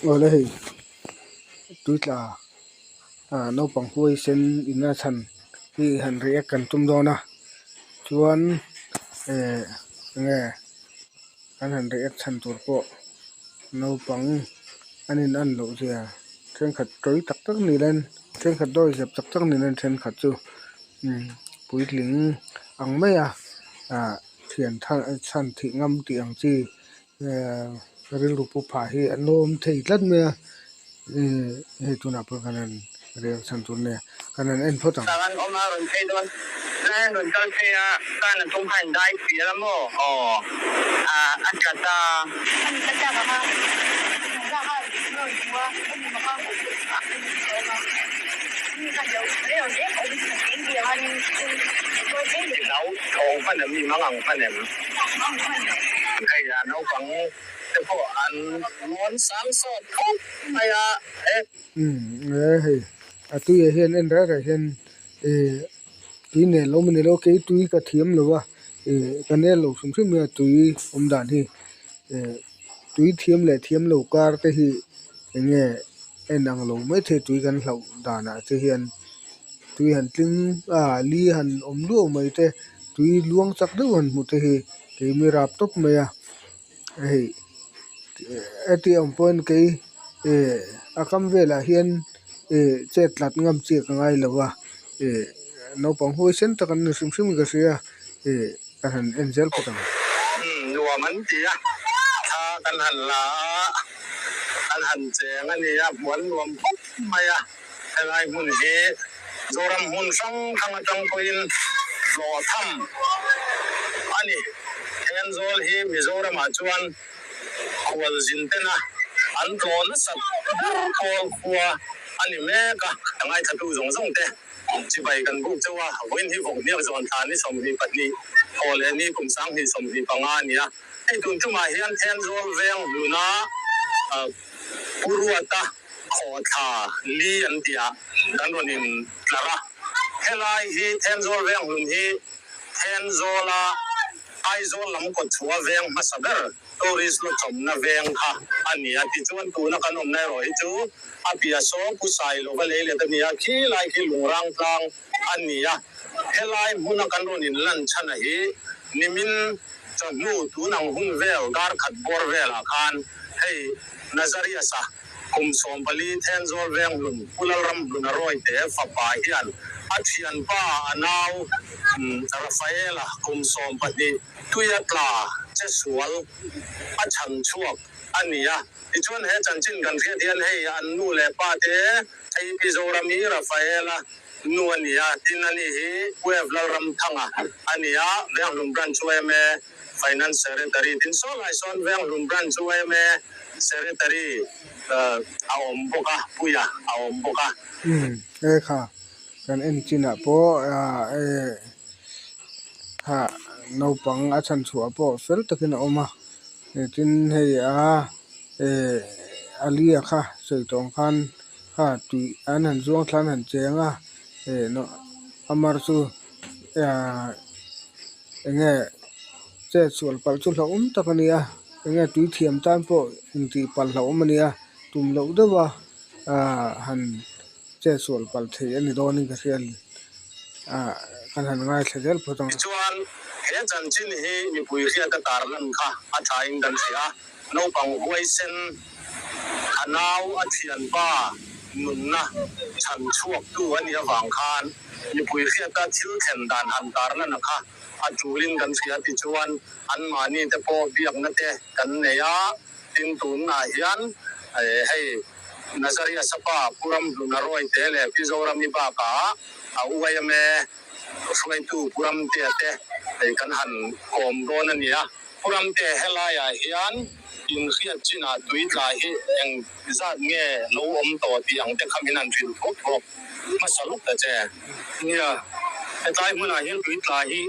Awle hei tuitla ah naupang huaisen in a chhan hi han react kan tum dawn a chuan eh enge kan han react chhan tur pawh naupang an in an loh zia thenkhat tawi tak tak ni len thenkhat dawi zep tak tak ni len thenkhat chu puitling ang mai a ah thian chhan thih ngam tih ang chi eh rilru pu phah hi an awm thei tlat mai a eh hei tunah pawh kan han rel chhan tur nia kan han en phawt ang. An awm a rawn phei dawn lai an rawn kal phei a kan a tum kha in dai fial a maw aw a tla ta. I hlau thawng hman em i mang ang hman em? Hei a naupang te pawh an rawn sang sawt khawp mai a e. Umm e hei a tuiah hian en reng reng hian ih tui nen lo maw ni lo kei tui ka thiam lo a ih ka nel lo hrim hrim mai a tui awm dan hi ih tui thiam leh thiam lo kar te hi eng nge en ang lo maithei tui kan hlauh danah te hian tui han tling a li han awm luau mai te. Tui luang chak deuh han hmu te hi kei mi rap tawp mai a hei heti ang pawhin kei ih a kam velah hian ih chet tlat ngam chi ka ngai lo a ih naupang huaisen tak an ni hrim hrim in ka hria ih ka han en zel phawt ang. Nuam an ti a, thla kan han la a, an han cheng a nia, hmuh an nuam khawp mai a. Helai hmun hi Zoram hmun hrang hrang atang pawhin hlawhtham a ni. Thenzawl hi Mizoramah chuan khualzin tena an tlawh nasat ber pawl khua a ni mek a. A ngaithlatu zawng zawng te chibai kan buk chauh a, vawiin hi vawkhniak zawn thla ni 22 thaw leh ni kum 2025 a ni a. Hei tun tumah hian Thenzawl veng hluna Pu Ruata khawhthla li an tih ah kan rawn in tlar a, helai hi Thenzawl veng hlun hi Thenzawla Aizawl lam kawt chhuah veng hmasa ber tourist lawchawmna veng kha a ni a, tichuan tuna kan awmna erawh hi chu a piah saw Pu Sailova lei let a ni a, khi lai khi Lungrang tlang a ni a, helai hmuna kan rawn in lan chhan a hi nimin chawhnu tun ang hun vel dar khat bawr velah khan hei Nazarias-a kum 14 Thenzawl Venghlun Pu Lalramhluna Rawite fapa hian a thianpa a nau Rafaela kum 12 tuia tla che sual a chhan chhuak a ni a. Tichuan he chanchin kan hriat hian hei an nu leh pa te hei Pi Zorami Rafaela nu a ni a, tin ani hi Pu F Lalramthanga a ni a, Venghlun Branch yma Finance Secretary tin saw lai sawn Venghlun Branch yma Secretary a awm bawk a, Puia a awm bawk a. Umm e kha kan en chinah pawh e kha naupang a chhanchhuah pawh fel takin a awm a, tin hei a e Alia kha sawi tawh ang khan kha tui an han zuang thla an han cheng a e amar chu eng nge chet sual palh chu hlauhawm tak a ni a eng nge tui thiam tan pawh intih palh hlauhawm a ni a tum loh deuh a ahh han chet sual palh theih a ni dawnin ka hria a ni ahh kan han ngaithla zel phawt ang a. Tichuan he chanchin hi mipui hriata tarlan kha a thain kan hria a, naupang huaisen a nau a thianpa nunna chhan chhuaktu a nih avang khan mipui hriata thil thlen dan han tarlan a kha a tulin kan hria tichuan anmahni te pawh biakna te kan nei a, tin tunah hian hei Nazaria Sapa Pu Ramhluna Rawite leh Pi Zorami bakah a UIMA hruaitu Pu Ramtea te hei kan han kawm dawn a ni a. Pu Ramtea helaiah hian inhriat chinah tui tla hi eng zat nge lo awm tawh tih ang te kha min han hrilh thuak thuak hmasa lawk ta che. Nia, hetlai hmunah hian tui tla hi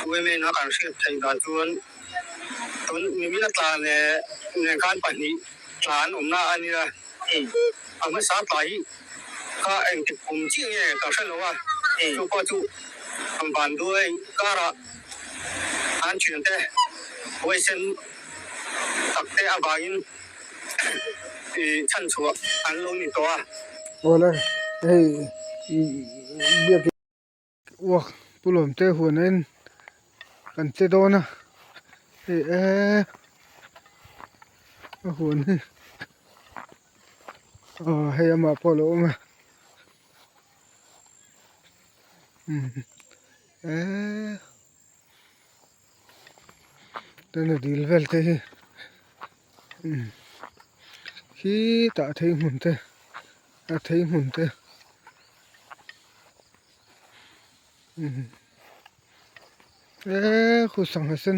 UMA in a kan hriat theih dan chuan tun nimin a tla leh nen khan pahnih tla an awmna a nia. A hmasa tla hi kha engtik kum chiah nge ka hre lo a, chu pawh chu van duai karah an thiante huaisen tak te avangin chhanchhuah an lo ni tawh a. Awle hei biakin uak Pu Lawmte huan en kan che dawn a hei e a huan hi aw hei amah pawh a lo awm a umm e. Tuna dil vel te hi khitah thei hmun te a thei hmun te eee khu sangha sen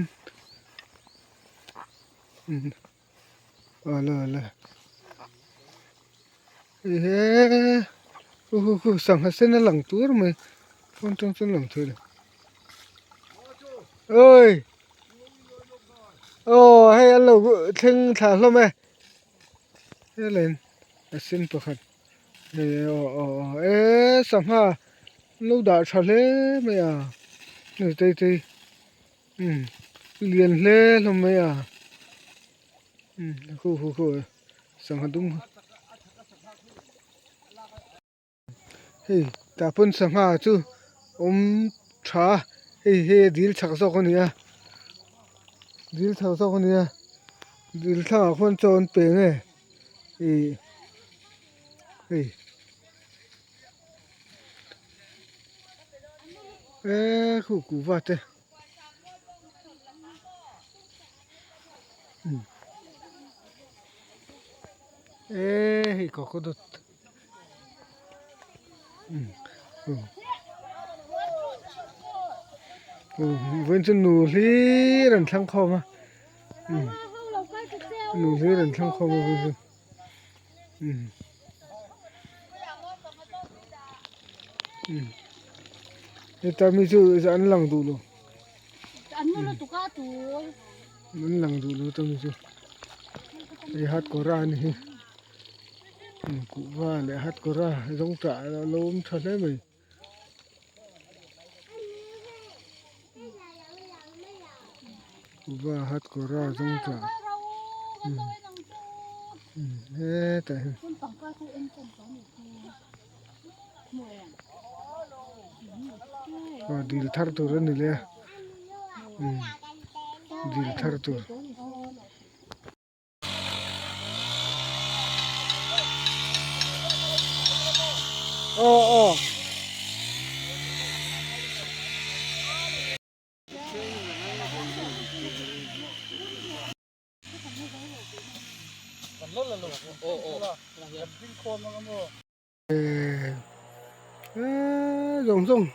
awle awle ehe khu khu khu sangha sen a lang tur mai pawn tang chuan lang thei lo. Oi aw hei an lo thleng thla hlawm e helen a sen pakhat hei aw aw aw e sangha an lo dah tha hle mai a hei tei tei umm lian hle hlawm mai a umm khu khu khu sangha dum. Hei tah pawn sangha chu awm tha a hei hi dil chak zawk a ni a dil chak zawk a ni a dil thlangah khuan chaw an pe nge ih hei eee khu kuhva te. Eee hei coconut. Vawiin chu nu hlir an thlang khawm a nu hlir an thlang khawm a vawiin chu heta mi chu an lang duh lo an lang duh lo ta mi chu hei hat kawr a ni hi. Kuhva leh hat kawr a zawng tah a lo awm tha hle mai. Kuhva hat kawr a zawng tah hetah hian. Aw dil thar tur a ni leh a dil thar tur. Aw aw. Eee zawng zawng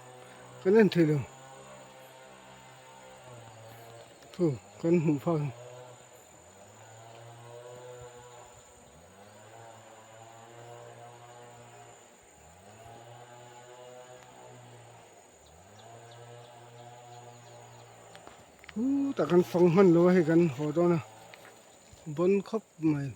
kan en thei lo thu kan hmuh phak ang tah kan fang hman lo a hei kan haw dawn a bawn khawp mai.